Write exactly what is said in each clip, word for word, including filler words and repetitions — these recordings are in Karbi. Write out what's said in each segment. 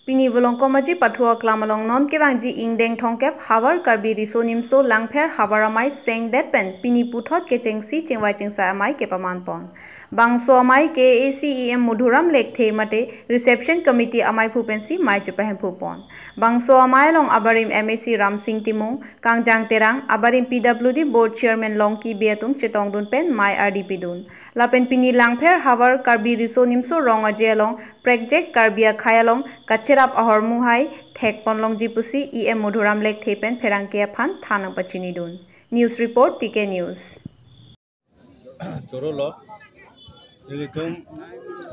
Pini Volongkom Aje pathu aklam along non kevangji ingdeng thomkep Havar Karbi Riso Nimso Langpher Havar Amei sengdet pen pini puthot kechengsi chingvai chingsai amei kepaman pon. Bangso amei K A A C E M Madhuram Lekthe mate Reception Committee ameiphu pensi mei chepahemphu pon. Bangso amei along abarim M A C Ramsing Timung, Kangjang Terang, abarim P W D Board Chairman Longki Bey atum chetongdun pen mei ardi pidun. Lapen pini Langpher Havar Karbi Riso Nimso Rong Aje along prekjak Karbi akhei along kacherap ahormu hai thekpon longji pusi E M Madhuram Lekthe pen pherangke aphan than nangpachinidun. News report, T K News. Choro lo, nelitum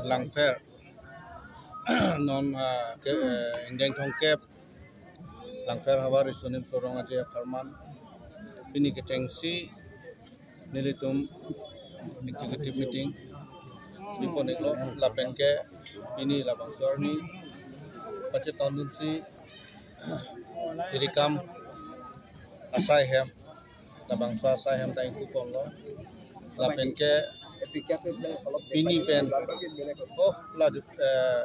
Langpher non, ah, ke, eh, ingdeng thomkep Langpher Havar Riso Nimso Rong Aje apharman pini kechengsi nelitum executive meeting bipon iklo, lapen ke pini labangso arni pachetongdunsi pherangke asai hem, labangso asai hem ta ingpu ponlo, lapen ke pini pen, oh, la jut, eh,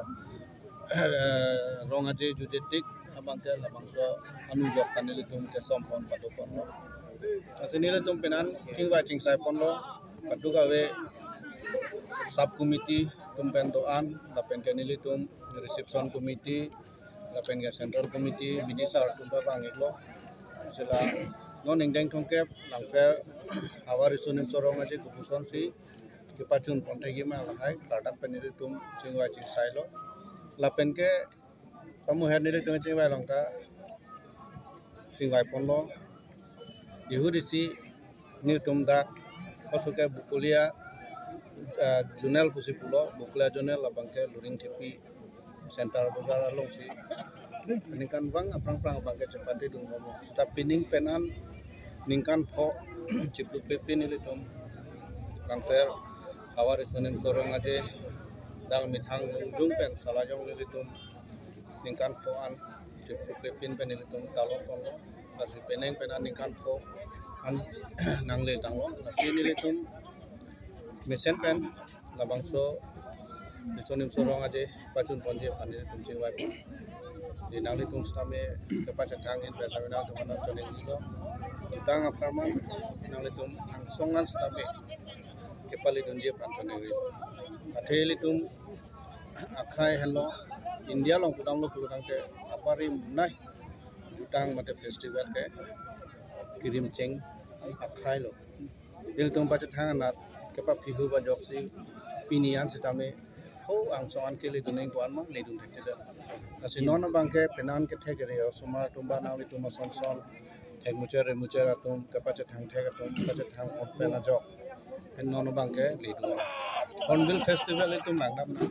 eh, Rong Aje jutjetik abang ke labangso anu jok kan nelitum kesom pon pado ponlo. Lasi nelitum penan chingvai chingsai ponlo, kadokave sub committee atum pen do-an, lapen ke nelitum reception committee, lapen ke central committee, B D sir atum ta vang iklo. Sila non ingdeng thomkep Langpher Havar Riso Nimso Rong Aje kopusonsi kepachun pon thekji ma lahai klardak pen nelitum chingvai chingsailo. Lapen ke pamu her nelitum chingvai along ta chingvai ponlo. Ihudisi nelitum dak oso ke Bokolia, eh, zonal pusi pulo, Bokolia zonal abang ke Luring Thepi Center Bazar alongsi ningkan vang aphrang phrang abang ke chepatedun momo. Seta pining penan ningkan pho chiplupe pin nelitum Langpher Havar Riso Nimso Rong Aje dal methang jung pen salajong nelitum ningkan pho an chiplupe pin pen nelitum talon ponlo. Lasi penang penan ningkan pho an nangle tanglo. Lasi nelitum mesen pen labangso Riso Nimso Rong Aje pachun ponji aphan nelitum chingvai pon. Di nanglitum sitame kepachethang in pen nangtum anan choningri lo. Jutang apharman nanglitum angsong an sitame kepalidunji aphan choningri. Athe ilitum akhei henlo, India along pudamlo pulotangte abarim nai jutang mate festival ke kirim cheng akhei lo. Ilitum pachethang anat kepaphihu ba joksi pini an sitame ho angsong an keledun nangji ko-an ma ledun thekthedet. Lasi non abang ke penan kethek area osomar atum ba nanglitum ason son thekmuchot remuchot atum kepachethang thek atum kepachethang pon pen ajok pen non abang ke ledun. Hornbill Festival itum nangdam na.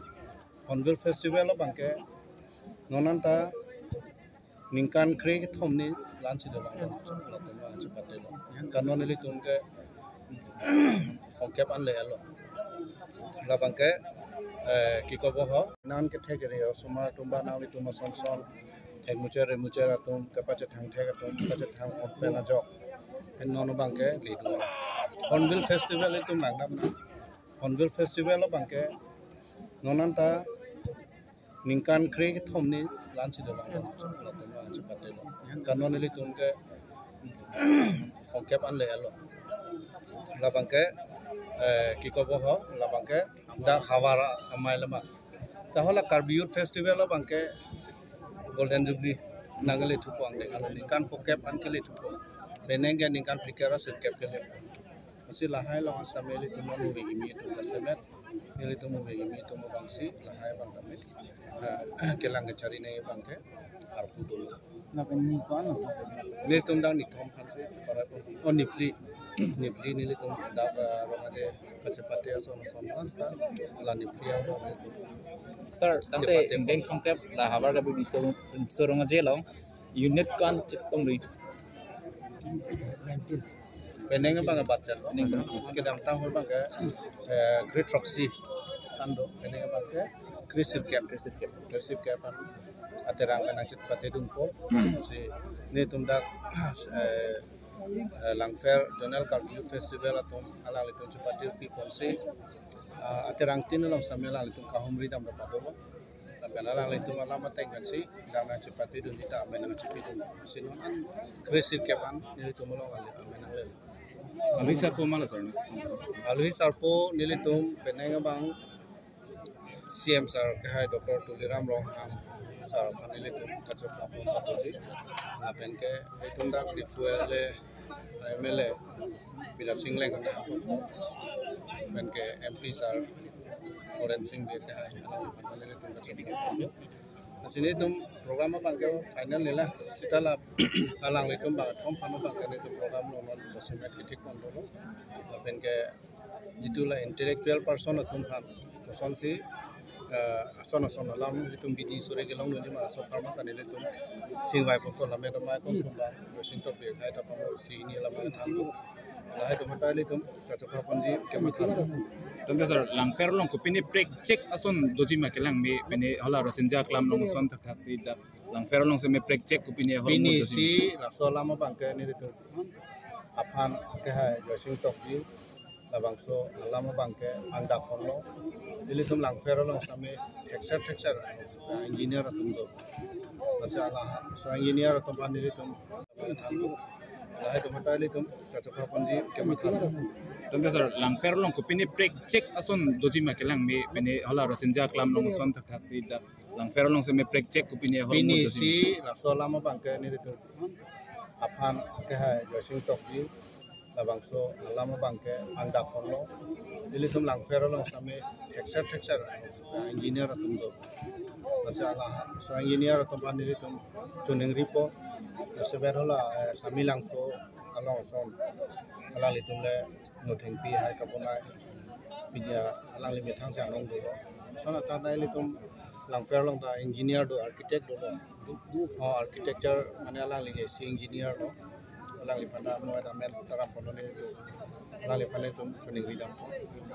Hornbill Festival abang ke non anta ningkan kre kethom ni lansi dolang. Latum lang chepatelo. Kan non ilitum ke songkep an le alo. Labang ke, eh, kikobo ho. Nangkethek area osomar atum ba nanglitum ason son thekmuchot remuchot atum kepachethang thek atum kepachethang pon pen ajok pen non abang ke ledun. Hornbill Festival itum nangdam na. Hornbill Festival abang ke non anta ningkan kre kethom ni lansi dolang. Latum lang chepatelo. Kan non ilitum ke songkep an le alo. Labang ke, eh, kikobo ho, labang ke dak Havar Amei lama. Tahola Karbi Youth Festival abang ke Golden Jubilee nangkele thupo angdeng alo ningkan phokep an kele thupo. Penang ke ningkan phlikep ra sirkep kele. Lasi lahai along asam ilitum non movie kimi itum kasemet. Ilitum movie kimi itum abangsi lahai abang kami, eh, kelang kechari nangji abang ke arpu dolo. Lapen ni ko-an mas? Nelitum dang nithom aphansi cheparai pon. Oh, niphli. Niphli nelitum dak, eh, Rong Aje kachepate ason ason mas ta la niphli ang dong nelitum. Sir, tangte chepate ingdeng thomkep la Havar Karbi Riso Nimso Rong Aje along unit ko-an chitong ri? Nineteen. Penang abang ke budget lo. Nineteen. Kedamtang hor abang ke, eh, kre throksi an do. Penang abang ke kre sirkep. Kre sirkep. Kre sirkep an aterang ke nangchepatedunpo. Si nelitum dak, eh, eh, Langpher Zonal Karbi Youth Festival atum alanglitum chepate pi ponsi, ah, aterang tin along sitame alanglitum kahumri dam dapat dolo. Pen alanglitum alam ateng pensi, dang nangchepatedun sita, amen nangchepidun. Si non an, kre sirkep an, nelitum along kali, amen nangle. Alohi sarpo ma la sir? Alohi sarpo nelitum penang abang C M sir kehai Doctor Tuliram Ronghang sir aphan nelitum kachok lapon papuji. Lapen ke itum dak Diphu L A, M L A Bidyasing Engleng kehai aphan. Pen ke M P sir Horen Sing Bey kehai. Alangli aphan nelitum kachok lapon. Lasi nelitum program abang ke final nila. Sita la alanglitum bang thom aphan abang ke nelitum program lo non document kethik pon dolo. Lapen ke jitu la intellectual person atum aphan kosonsi, eh, ason ason alam itum bidi sore kelongdunji ma ason apharman ta nelitum chingvai pon ko, lamet amai kongthum ba Joysing Tokbi kehai ta pamo isi hini alam than. Lahai atum ta nelitum kachok laponji kematha. Tangte sir, Langpher along kopine prekjak ason doji ma kelang me, pine hala Rasinja Aklam along ason thakthak si dak Langpher along si me prekjak kopine ahormu Pini doji ma? Si laso alam abang ke nelitum aphan kehai Joysing Tokbi, labangso alam abang ke angdap ponlo. Nelitum Langpher along sitame thekser thekser, ah, engineer atum do. Lasi hala, so engineer atum aphan nelitum thanlo. Lahai atum ta nelitum kachok laponji kematha. Tangte sir, Langpher along kopine prekjak ason doji ma kelang me, pine hala Rasinja Aklam along ason thakthak si dak Langpher along si me prekjak kopine ahormu Pini doji ma? Si laso alam abang ke nelitum aphan kehai Joysing Tokbi, labangso alam abang ke angdap ponlo. Nelitum Langpher along sitame thekser thekser, ah, engineer atum do. Lasi hala, so engineer atum aphan nelitum choningripo. Lasi ber hala, eh, Samelangso along ason alanglitum le Nothengpi hai kaponai. Pini alangli methang si anong dolo. Ason atat nelitum Langpher along ta engineer do, architect dolo. Oh, architecture mane alangli ke si engineer lo. Alangliphan ta mo ada men taram ponlo nelitum. Alangliphan nelitum choningridampo.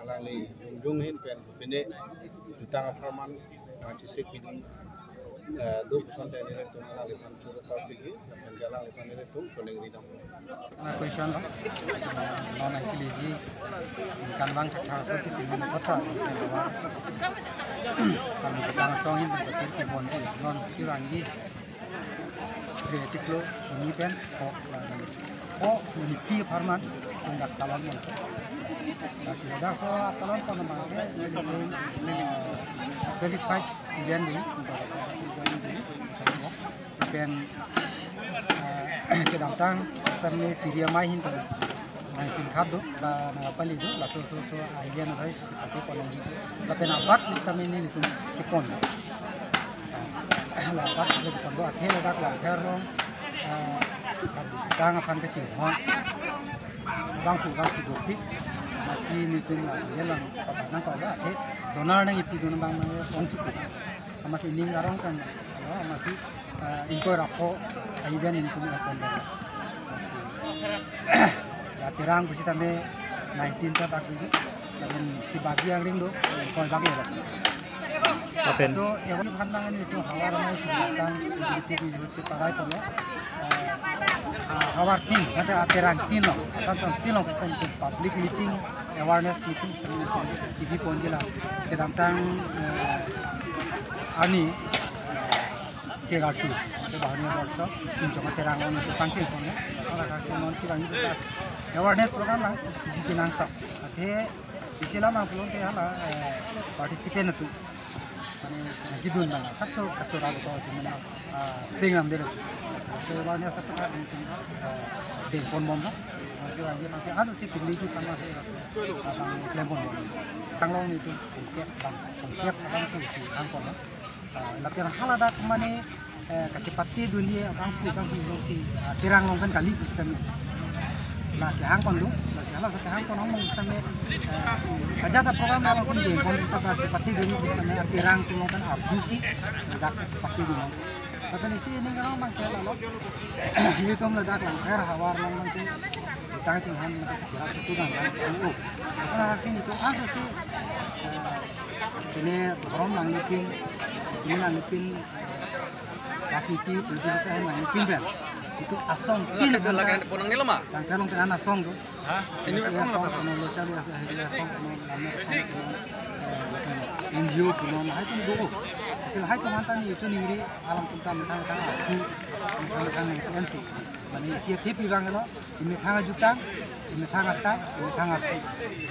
Alangli jongjong ahin pen pine jutang apharman nangchesik pidun, eh, do puson ta nelitum alangliphan choro parpiji, lapen ke alangliphan nelitum choningridam. Question lo. Non nangkeleji, ningkan bang thakthak ason si pini kotha. Kan bang song hin patir kibon si non kevangji. Kre chiklo, sini pen, ko, ko, nipi apharman, tum dak talon mon. Lasi dak so talon pon abang ke, eh, twenty-five event dei, event dei. Pen, eh, kedamtang, sitame piri amei ahin pen nangpinkhat do, ba nangpali do, laso so so, ah, event adai si pate pon nangji. Lapen abat sitame nelitum kepon. Ah, la abat sitame kepon do, athe ladak Langpher along, ah, bang aphan kachinghon. Bangphu bangphu dopik. Lasi nelitum la, yelang pabat nangkok la, athe donor nangkipidun abang nang ongchukpik. Amatsi ning arong kan, alo, amatsi, ah, ingkoi ra pho, ah, event nelitum epon dei. Amatsi, ya, Terang pusitame nineteen ta bak dei. Lapen kebagi angring do, ingkoi bak lo. Lapen? So, ya, wali phan nang nelitum havar amei si tang, isi T V YouTube parai polo. Ah, ah, havar tin, mate, ah, Terang tin lo, Asonson tin lo, pusitame public meeting, awareness meeting, T V ponji la, kedamtang, eh, ani, eh, chegar tu, mate, Bahani Borso, Inchong Terang lo, nelitum pangcheng ponlo, hala kaksi non kevang awareness program lang, T V kenangsot, athe, isi alam pulote hala, eh, participant atum. Mane, nangkedun abang, asapso katora ko, mane, ah, denglam dei. Asapso awareness aphan, ah, dengpon bom na. Mane, ajo si pili ki pama si, ah, klem pon bom. Thanglong nelitum, pungkep abang, pungkep abang pun si, hangpon na. Ah, lapen haladak mane, eh, kachepatedunji abangphu abangphi jongsi, ah, Terang along pen kali pusitame. La kehang pon do, lasi hala sa kehang pon hong pusitame, eh, ajat a program along pen dengpon sita kachepatedunji pusitame, ah, Terang atum along pen arjusi, dak kachepatedun. Lapen isi ning arong abang ke lalo. Nelitum ladak Langpher havar along abang ke, tang chinghon abang ke, cherak chetu kan, kan, oh. Asonsi nelitum, ah, si, eh, pine dhorom nanglipin, pine nanglipin, eh, rajniti, politics ahem nanglipin pen. Itum asong tin, Langpher along pen an asong do. Ha? Ini asong, asong, kono lo chali, asong, kono lame, asong, kono, eh, N G O, kono, lahai atum do. Silahai teman tani itu ningri alam tentang methang methang aku methang methang itu ensi. Mane isi ati pibang lo, methang ajutang, methang asai, methang aku.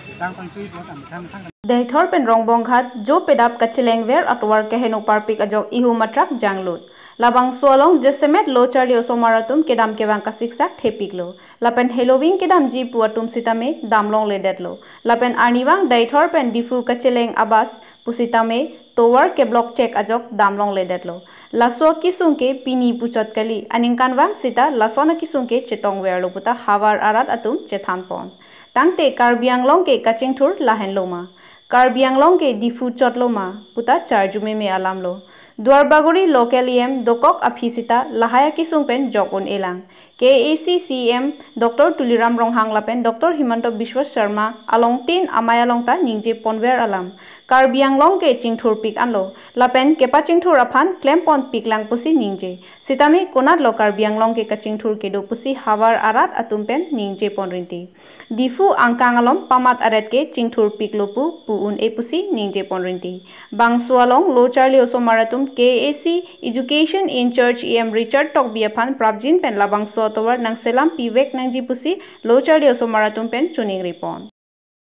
Jutang pangchui buat methang methang. Deithor pen Rongbong Ghat jo pedap kachelengver atovar keheno parpik ajok ihu matrak janglut. Labangso along jasemet lo charli osomar atum kedam kevang kasiksak thepiklo. Lapen heloving kedamji pu atum sitame damlongledetlo. Lapen arnivang Deithor pen Diphu kacheleng abas pusitame tovar keblok chek ajok damlongledetlo. Laso akesung ke pini puchot kali, aningkanvang sita lason akesung ke chetongverlo puta havar arat atum chethanpon. Tangte Karbi Anglong ke kachingthur lahenlo ma, Karbi Anglong ke Diphu chotlo ma puta charju meme alamlo. Duarbagori local E M dokok aphi sita lahai akesung pen jok un-elang. K A A C C E M Doctor Tuliram Ronghang lapen Doctor Himanta Biswa Sarma along tin amei along ta ningjeponver alam. Karbi Anglong ke chingthurpik anlo. Lapen kepachingthur aphan klemponpiklang pusi ningje. Sitame konatlo Karbi Anglong ke kachingthur kedo pusi havar arat atum pen ningjeponrinti. Diphu angkang alom pamat aret ke chingthurpiklo pu pu un-e pusi ningjeponrinti. Bangso along lo charli osomar atum K A A C Education in Charge E M Richard Tokbi aphan prapjin pen labangso atovar nangselam pivek nangji pusi lo charli osomar atum pen choningripon.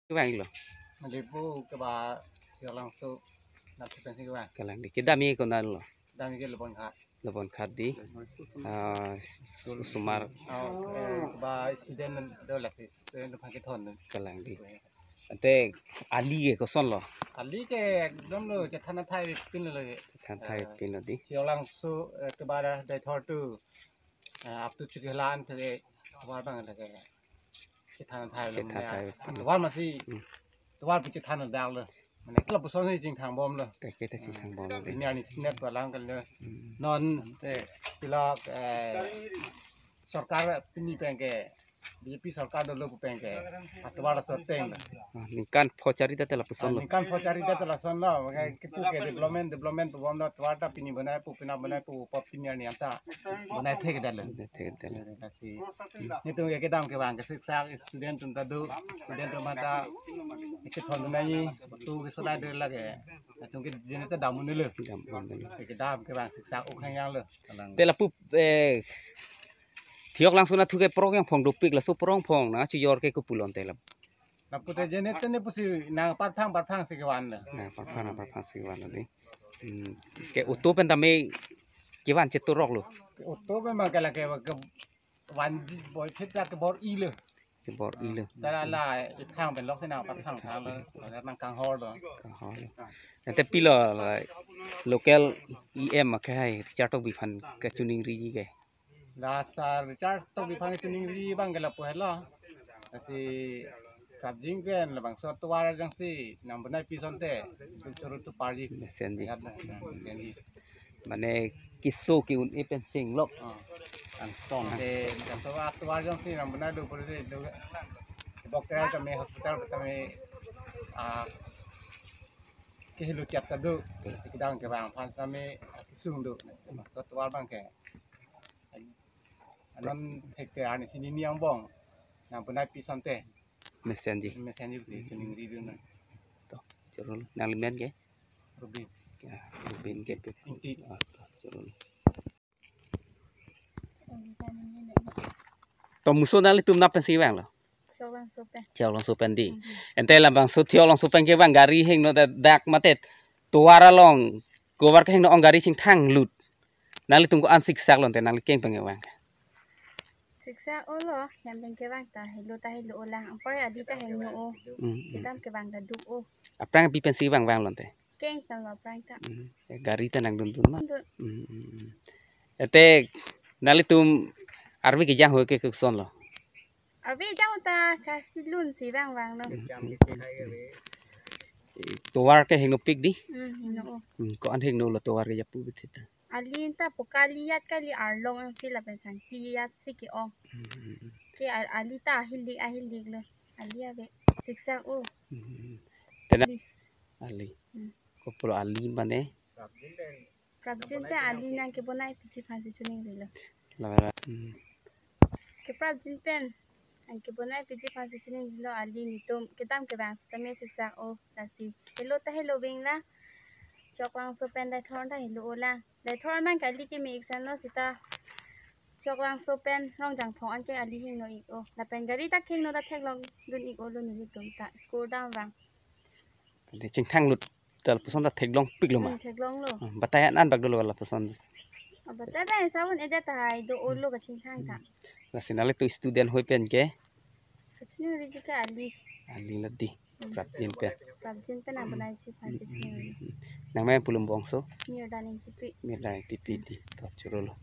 Kevang lo. Malipu keba sialang su nat pensi kevang. Kalang di. Kedam ye konatlo. Kedam ye Lobon Ghat. Lobon Ghat di. Ah, su-, sumar. Oh, eh, keba student do lagi. Student do pakai thon. Kalang di. Ante ali ke kosonlo. Ali ke ekdom lo chethan athai pin lo lagi. Chethan athai pin lo di. Sialang su, eh, keba da Deithor tu. Eh, up to Chikhelan te tovar bang lagi. Chethan athai lo. Chethan athai. Tovar masi. Hmm. Tovar pu chethan dak lo. Mane kela puson si chingthangbomlo. Kaike ta chingthangbomlo di. Ini ani sinet balang kali. Hmm. Non te pilok, eh, sorkar pini pen ke B J P sorkar dolo pu pen ke atovar laso ateng. Ah, ningkan pho chari ta te lapusonlo. Ah, ningkan pho chari ta te lasonlo. Maka kipu ke development, development pu bomlo, tovar ta pini bonai pu, pina bonai pu, pop pini arni anta bonai thekdetlo. Bonai thekdetlo. Lasi netum ke kedam kevang kasiksak student atum ta do, student atum ta kethon nai, tu ke solai do lagi. Netum ke jenis ta dam un-elo. Dam un-elo. Kedam kevang siksak ukhang yang lo. Te lapu, eh, Thiok Langso nathu ke porong yang phong dopik, laso porong phong nangchojor ke kopulo ante lap. Lapu te jenis te ne pusi nang parphang parphang si kevan lo. Nang parphang, nang parphang si kevan lo di. Hmm. Ke auto pen tame kevan chetoroklo. Auto pen mang ke lake ke van boi phit ta kebor-ilo. Kebor-ilo. Tara la ithang pen lok si nang parphang thang lo, nang kanghor lo. Kanghor lo. Ante pilo la local E M akhai Richard Tokbi aphan kachoningriji ke. La sar Richard Tokbi aphan chiningri bang ke lapu helo. Lasi prapjin pen labangso atovar jongsi nang bonai pison te, tu choro tu parji. Mesenji. Yat na, mesenji. Mane keso ke-un-e pen chenglok. Ah. Ang stone. Te, labangso atovar jongsi nang bonai do pore do. Bok terai tame hospital tame, ah, kehelo chap ta do. Kedam kevang aphan tame, ah, kesung do. Labangso atovar bang ke. Anon thekte arni sini ni angbong. Nang bonai pison te. Mesenji. Mesenji pu chiningri dun na. To, choro lo. Nangli men ke? Rubin. Ya, Rubin ke pe. Ingti. Ah, to, choro lo. To muso nanglitum nat pensi vanglo. Thiok Langso pen. Thiok Langso pen di. Mhm. Ante labangso Thiok Langso pen kevang gari hingno da-, dak mate tovar along kovar kehingno ong gari chingthanglut. Nanglitum ko-an siksaklo ante nangli keng pen kevang. Siksak-olo, yang pen kevang ta helo ta helo-olang. Apor ali ta hingno-o. Hmm, hmm. Kedam kevang ta duk-o. Aphrang pi pensi vang vanglo ante. Keng tanglo aphrang ta. Hmm. Eh, gari ta nangdundun ma. Dun. Hmm, hmm, hmm. Ante nanglitum arve kejang ho ke kosonlo. Arve kejang ta charsi lunsi vang vanglo. Hmm, hmm, hmm. Tovar ke hingnopik di? Hmm, hingno-o. Hmm, ko-an hingnolo tovar ke japu bithit ta. Ali ta pokali yat kali arlong angsi lapen sangti yat si ke-ong. Hmm, hmm, hmm. Ke al-, ali ta ahilik ahilik lo. Ali ave. Siksak-o. Hmm, hmm, hmm. Tena ali. Ali. Hmm. Koplo ali mane? Prapjin pen ali nang kebonai piji aphansi choningrilo. Lamera. Hmm. Ke prapjin pen nang kebonai piji aphansi choningrilo ali netum kedam kevang sitame siksak-o lasi. Helo ta helo vanglo. Choklang so pen Deithor ta helo olang. Deithor man kali ke mi exam lo sita. Choklang so pen Rongjangphong anke ali hingno ik o. Lapen gari ta khingno ta theklong dun ik o lo nelitum ta. School dam vang. Di chingthang lut tal puson ta theklong piklo ma. Hmm, theklong lo. Hmm, batai an bak dolo la puson. Batai pen sabun edet tahai do o lo kachingthang ta. Lasi nanglitum student hoi pen ke? Kachini rijika ali. Ali la di. Hmm. Prapjin pen. Prapjin pen abonai chi phasi. Hmm. Nang men pulum bongso? Mirdan Ingtipi. Mirdan Ingtipi di. To choro lo.